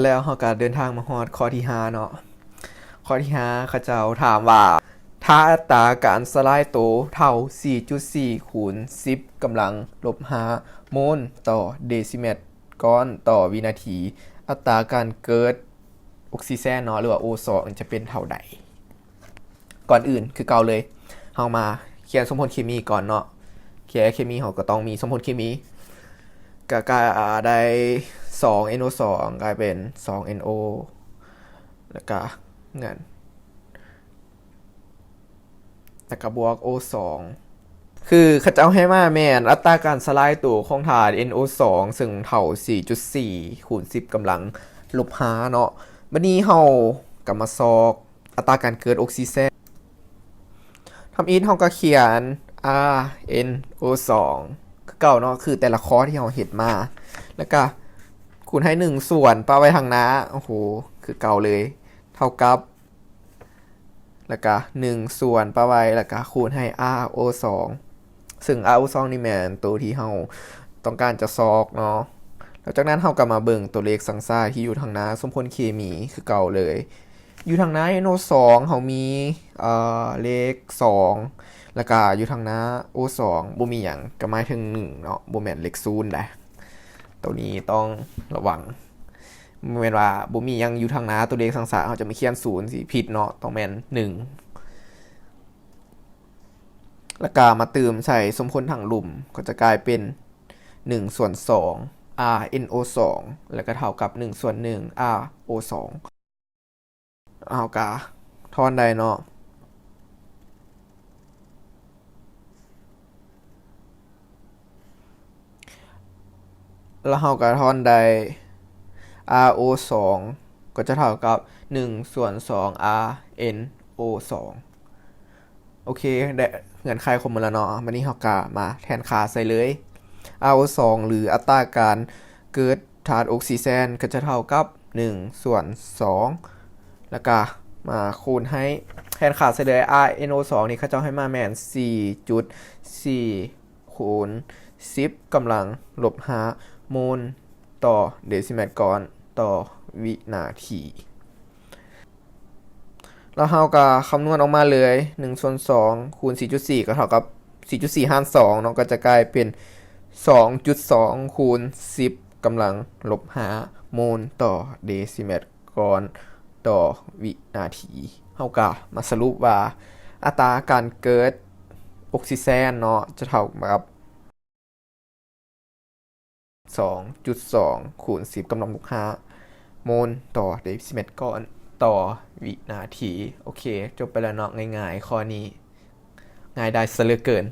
ແລ້ວເຮົາກໍເດີນທາງມາຮອດຂໍ້ທີຫ້າເນາະ. ຂໍ້ທີຫ້າ ເຂົາເຈົ້າຖາມວ່າ ຖ້າອັດຕາການສະຫຼາຍໂຕເທົ່າ ສີ່ຈຸດສີ່ ຄູນ ສິບ ກຳລັງ ລົບ ຫ້າ ໂມນຕໍ່ເດຊິແມັດກ້ອນຕໍ່ວິນາທີ, ອັດຕາການເກີດອົກຊີແຊນເນາະ ຫຼືວ່າ ໂອ ສອງ ຈະເປັນເທົ່າໃດ? ກ່ອນອື່ນຄືເກົ່າເລີຍ ເຮົາມາຂຽນສົມຜົນເຄມີກ່ອນເນາະ. ແຄ່ເຄມີເຮົາກໍຕ້ອງມີສົມຜົນເຄມີ ກະ ກະໄດ້ ສອງ ເອັນ ໂອ ສອງ ກາຍເປັນ ສອງ ເອັນ ໂອ ແລ້ວກະເງິນ ແລ້ວກະບວກ ໂອ ສອງ ຄືເຂົາເຈົ້າໃຫ້ມາແມ່ນອັດຕາການສະຫຼາຍໂຕຂອງທາດ ເອັນ ໂອ ສອງ ເຊິ່ງເທົ່າ ສີ່ຈຸດສີ່ ຄູນ ສິບ ກຳລັງ ລົບ ຫ້າ ເນາະ. ບັດນີ້ເຮົາກໍມາຊອກ ອັດຕາການເກີດອົກຊີແຊນ. ທຳອິດເຮົາກໍຂຽນ R N O ສອງ ຄືເກົ່າເນາະ ຄືແຕ່ລະຂໍ້ທີ່ເຮົາເຮັດມາ ແລ້ວກະຄູນໃຫ້ໜຶ່ງສ່ວນ ປະໄວ້ທາງໜ້າ ໂອ້ໂຫ ຄືເກົ່າເລີຍ ເທົ່າກັບ ແລ້ວກະໜຶ່ງສ່ວນ ປະໄວ້ ແລ້ວກະຄູນໃຫ້ R O ສອງ ເຊິ່ງ R O ສອງ ນີ້ແມ່ນໂຕທີ່ເຮົາຕ້ອງການຈະຊອກເນາະ. ແລ້ວຈາກນັ້ນເຮົາກໍມາເບິ່ງຕົວເລກສັງສາທີ່ຢູ່ທາງໜ້າສົມຜົນເຄມີຄືເກົ່າເລີຍ. ຢູ່ທາງໜ້າ N O ສອງ ເຮົາມີ ເອີ ເລກສອງ ແລ້ວກະຢູ່ທາງໜ້າ O ສອງ ບໍ່ມີຫຍັງ ກໍໝາຍເຖິງໜຶ່ງເນາະ ບໍ່ແມ່ນເລກສູນໃດ. ໂຕນີ້ຕ້ອງລະວັງ ບໍ່ແມ່ນວ່າບໍ່ມີຫຍັງຢູ່ທາງໜ້າຕົວເລກສັງສາ ເຮົາຈະມາຂຽນສູນ ຊິຜິດເນາະ ຕ້ອງແມ່ນໜຶ່ງ ແລ້ວກະມາຕື່ມໃສ່ສົມຜົນທາງລຸ່ມ ກໍຈະກາຍເປັນ ໜຶ່ງສ່ວນສອງ R N O ສອງ ແລ້ວກະເທົ່າກັບ ໜຶ່ງສ່ວນໜຶ່ງ R O ສອງ ເຮົາກະຖອນໄດ້ເນາະ. ແລ້ວເຮົາກໍຖອນໄດ້ R O ສອງ ກໍຈະເທົ່າກັບ ໜຶ່ງສ່ວນສອງ R N O ສອງ. ໂອເຄ ໄດ້ເງື່ອນໄຂຄົບໝົດແລ້ວເນາະ. ບັດນີ້ເຮົາກໍມາແທນຄ່າໃສ່ເລີຍ. R O ສອງ ຫຼື ອັດຕາການເກີດທາດອົກຊີແຊນ ກໍຈະເທົ່າກັບ ໜຶ່ງສ່ວນສອງ ແລ້ວກະມາຄູນໃຫ້ ແທນຄ່າໃສ່ເລີຍ. R N O ສອງ ນີ້ເຂົາເຈົ້າໃຫ້ມາແມ່ນ ສີ່ຈຸດສີ່ ຄູນ ສິບ ກຳລັງ ລົບ ຫ້າ ໂມນຕໍ່ເດຊິແມັດກ້ອນຕໍ່ວິນາທີ. ແລ້ວເຮົາກໍຄຳນວນອອກມາເລີຍ ໜຶ່ງສ່ວນສອງ ຄູນ ສີ່ຈຸດສີ່ ກໍເທົ່າກັບ ສີ່ຈຸດສີ່ ຫານສອງເນາະ ກໍຈະກາຍເປັນ ສອງຈຸດສອງ ຄູນ ສິບ ກຳລັງ ລົບ ຫ້າ ໂມນຕໍ່ເດຊິແມັດກ້ອນຕໍ່ວິນາທີ. ເຮົາກໍມາສະຫຼຸບວ່າ ອັດຕາການເກີດອົກຊີແຊນເນາະ ຈະເທົ່າກັບ ສອງຈຸດສອງ ຄູນ ສິບ ກຳລັງ ລົບ ຫ້າ ໂມນຕໍ່ເດຊິແມັດກ້ອນຕໍ່ວິນາທີ. ໂອເຄ ຈົບໄປແລ້ວເນາະ ງ່າຍໆ ຂໍ້ນີ້ ງ່າຍດາຍຊະເຫຼືອເກີນ.